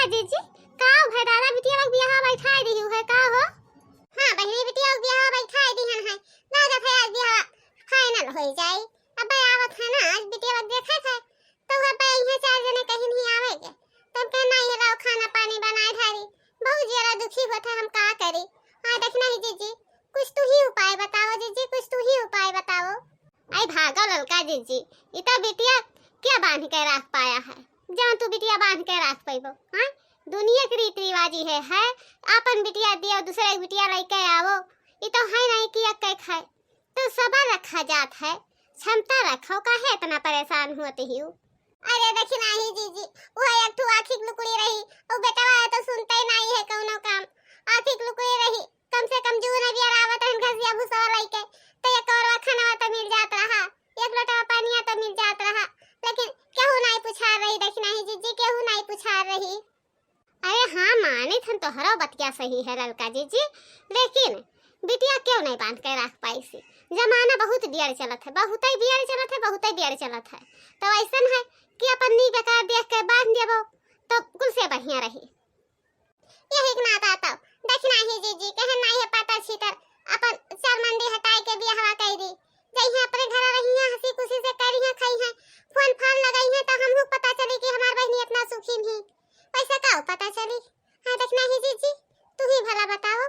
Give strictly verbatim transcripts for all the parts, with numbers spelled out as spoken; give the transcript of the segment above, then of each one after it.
जीजी, का हो भाई दादा, बिटिया लोग बियाह बैठाए दिहु है का हो? हाँ बहिनी, बिटिया लोग बियाह बैठाए दिहन है। लागत है आज बियाह final होइ जाई। अबे आवत है ना, आज बिटिया लोग देखे थे, तो वहाँ पे इहे चार जने कहीं नहीं आवेगे। तब कहे, "नहीं, ये लाओ खाना पानी बनाए ढारी, बहुत ज्यादा दुखी होत है, हम का करी?" हाँ, देखना ही जीजी, कुछ तू ही उपाय बताओ जीजी, कुछ तू ही उपाय बताओ। आई भागो ललका जीजी, इता बिटिया क्या बांध के राख पाया है, जौन तू बिटिया बांध के राख पैबो? हाँ, दुनिया के रीति रिवाज इहे है, आपन बिटिया दियो, दूसरे के बिटिया लेके आवो, इ तो है नहीं कि एक एक है। तो सबर रखा जात है, क्षमता रखो, काहे इतना परेशान होत हियो? अरे देखी नाही जीजी, वो एक ठो आँखी के लुकड़ी रही, वो बेटवा है तो सुनते ही नहीं है कौनो काम, आँखी के लुकड़ी रही, कम से कम जून अबियार आवत रहन घसिया भूसा लइके, तो एक औरवा खानवा तो मिल जात रहा, एक लोटवा पानिया तो मिल जात रहा, लेकिन केहू नहीं पुछार रही, देखी नाही जीजी, केहू नहीं पुछार रही। अरे हाँ, मानित हन, तोहरो बतिया सही है ललका जीजी, लेकिन बिटिया क्यों नहीं बांध के रख पाइसी? जमाना बहुत बियर चलत है, बहुतै बियर चलत है, बहुतै बियर चलत है। तो ऐसन है कि अपन नी बेकार देख के बांध देबो, तो कुल से बढ़िया रही। यही के नाता तो देखना ही जीजी, कहन नहीं है पातर छीतर, अपन शर्मंदी हटाए के बियाहवा कई दी। जइहे अपने घर रही हैं, हंसी खुशी से करी हैं, खाई हैं, फोन फान लगाई हैं, तो हमहू पता चली कि हमार बहिनी इतना सुखी भी। पैसा का पता चली? हाँ, देखना ही जीजी, तू ही भला बताओ।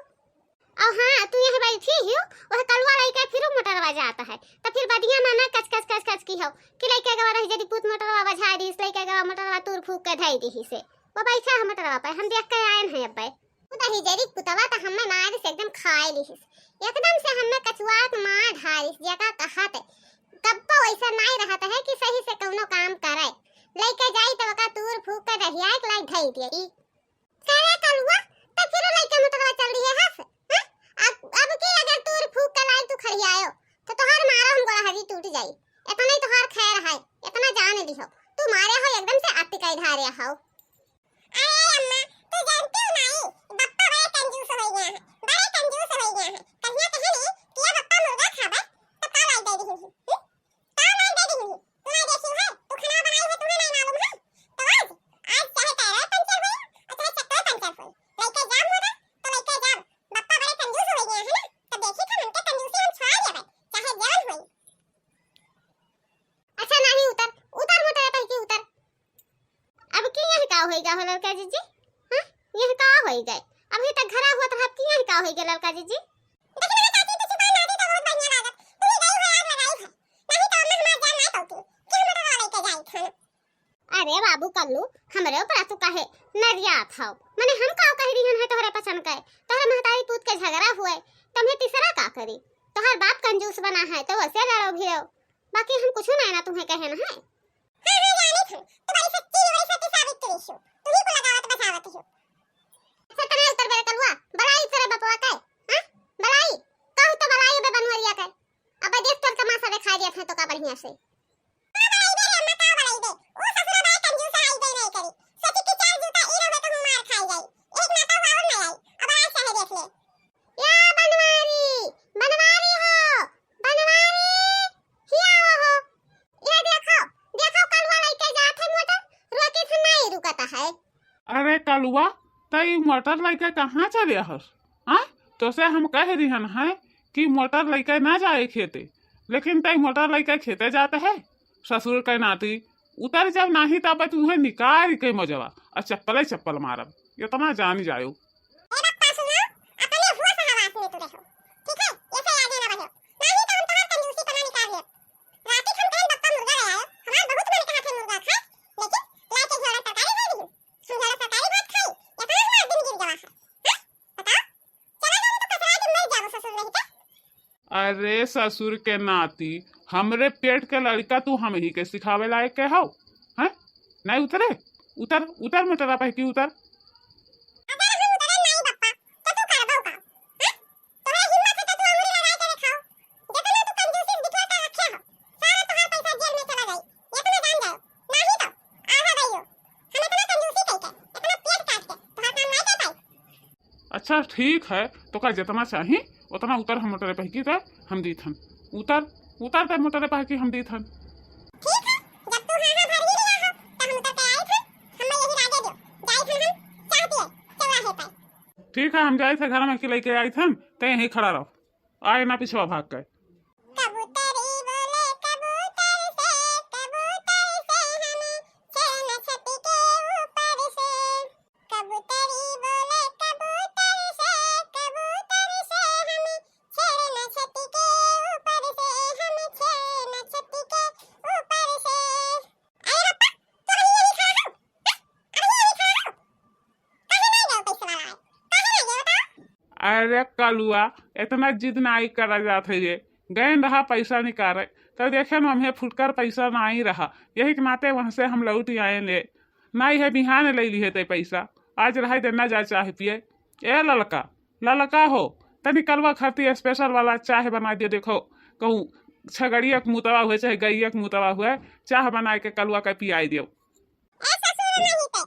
और हाँ, तू यहाँ बैठी ही, वह कलुआ लइके फिर मोटरवा जाता है, तो फिर बदिया में ना कच कच कच कच की हो कि लइके गवा रही जदी पूत मोटरवा बझा दी, लइके गवा मोटरवा तूर फूक के धई दी से। वो बैठा है मोटरवा पे, हम देख के आए हैं अब्बे। उदही जरी पुतवा तो हमें मार से एकदम खाए ली हिस, एकदम से हमें कचुआ के मार ढारिस, जेका कहत कब्बो वैसा नहीं रहत है कि सही से कौनो काम करे। लइके जाई तो ओका तूर फूक के दहिया के लाई धई दिए। ई करे कलुआ, तो फिर लइके मोटरवा चल दिए हस, हैं? अब, अब की अगर तूर फूक के लाई तू खड़ियायो, तो तोहार मारो हम गोड़ा हरी टूट जाई। इतना ही तोहार खैर है, इतना जान लिहो, तू मारे हो एकदम से अति कई धारे हो। अरे अम्मा, तू जानती हो नहीं, बप्पा बड़े कंजूस हो गया है, बड़े कंजूस हो गया है। कहिया कहनी कि ये बप्पा मुर्गा खाबे, तो का लाई दे रही हूँ, हम्म? का लाई दे रही हूँ? तू नहीं देखी है, तू खाना बनाई है, तुम्हें नहीं मालूम है? तो आज, आज चाहे टायर पंचर हुई, और चाहे चक्कर पंचर हुई, लेके जाम होगा, तो लेके जाम। बप्पा बड़े कंजूस हो गया है ना, तो देखी था उनके कंजूसी हम छोड़ देवे, चाहे जवन हुई। अच्छा नहीं उतर, उतर मोटरे पहकी उतर। अब की यही का होई गा हो ललका जीजी? हाँ, यही का होई गए? अभी तक घरा हुआ तो अब की यही का होई गए ललका जीजी? देखना चाची, तू चुपा ना दी तो बहुत बढ़िया लागत। तू ही गई है, आग लगाई है। नहीं तो अम्मा हमार जान ना पौती कि हम मोटरवा लेके जाई खाना। अरे बाबू कल्लू, हमरे ऊपर तू काहे नरियात हौ? मने हम का कह रही है तोहरे पसंद के? तोहरे महतारी पूत के झगड़ा हुए, तम्हे तीसरा का करी? तोहर बाप कंजूस बना है तो वैसे लड़ो भिड़ो, बाकी हम कुछ नहीं ना तुम्हें कहे ना है। हाँ, हाँ, जानित हन। तू बड़ी सच्ची, बड़ी सच्ची सावित्री हो। तू ही को लगावत बचावत हो। सतना उतर बेरे कलुआ, बलाई तेरे बपवा के, हाँ? बलाई, कहू तो बलाई बे बनवरिया के। अब देख तोर तमाशा दिखा दिया था तो का बढ़िया से। का बलाई बे रे अम्मा, का बलाई बे? ओ ससुरा बाय कंजूस आई बे नहीं करी। सची की चार जूता ई रहे तो हम मार खाई जाई। एक नाता हुआ और नहीं आई। अब आज चाहे देख ले। या बनवारी, बनवारी हो, बनवारी, हिया हो। ये देखो, देखो कलुआ लइके जात है मोटर, रोकी से नहीं रुकता है। अरे कलुआ, त ई मोटर लइके कहाँ चले हस? हाँ, तोसे हम कह रिहन है कि मोटर लइके ना जाए खेते, लेकिन तई मोटर लइके खेते जात है। ससुर के नाती उतर जब नाही तब तुहे निकाल के मजवा आ चप्पले चप्पल मारब, इतना जानी जायो। ए बप्पा सुनो, अपने होश हवास में तू रहो, ठीक है? ऐसे आगे ना बढ़ो, नहीं तो हम तोहार कंजूसी पना निकाल लेब। राती हम कहें बप्पा मुर्गा ले आयो, हमार बहुत मन कहा थे मुर्गा खाए, लेकिन लाए के झोला तरकारी दे दी। हम झोला तरकारी भात खाई, इतना हमार दिन गिर गवा है। हाँ? बताओ, चला जाओ तो कसरा के मर जाओ ससुर रही के। अरे ससुर के नाती, हमरे पेट के लड़का तू हम ही के सिखावे लायक के हौ, हैं? नहीं उतरे, उतर, उतर मोटरा पहकी उतर। अगर हम उतरे नहीं बप्पा, तो तू करबो का? हैं? तोहरा हिम्मत है तो तू अंगुरी लगा के दिखाओ। जितना तू कंजूसी से बिटुआ का रखे हो, सारा तोहार पैसा जेल में चला जाई। इतना जान जाओ। नहीं तो, आहा गइयो। हम इतना कंजूसी कइके, इतना पेट काट के, तोहार काम नहीं कर पाई। अच्छा ठीक है, तोका जितना चाही उतना उतर, हम मोटरे पहकी ते हम दीत हन। उतर, उतर ते मोटरे पहकी हम दीत हन। ठीक है, जब तू हाँ हाँ भर ही लिया हो, तो हम उतर के आए थे। हम यही राजे दियो, जाए थे हम। ठीक है, हम जाइत है घर में कि लइके आइत हन, ते यहीं खड़ा रहो, आए ना पिछवा भाग के। कबूतरी बोले कबूतर से, कबूतर से हमें छेड़ना छत के ऊपर से। कबूतरी बोले कबूतर से, कबूतर से हमें छेड़ना छत के ऊपर से, हमें छेड़ना छत के ऊपर से। अरे पप्पा, तो अभी यही खड़ा हो, अभी यही खड़ा हो। काहे नहीं गए पैसे वाला आए? काहे नहीं गए बताओ? अरे कलुआ, इतना जिद नाई करा जात है ये। गए रहा पैसा निकाले, तो देखे न हमें फुटकर पैसा नाई रहा, यही के नाते वहाँ से हम लौट आए ले। नाई है बिहान ले ली है ते पैसा, आज रहा देना जा चाह पिए। ए ललका, ललका हो, तनी कलुआ खातिर special वाला चाह बना दियो। देखो, कहूँ छगड़िया के मुतवा हुए चाहे गैया के मुतवा हुए, चाह बनाए के कलुआ के पियाई दियो। ए ससुर नहीं ते,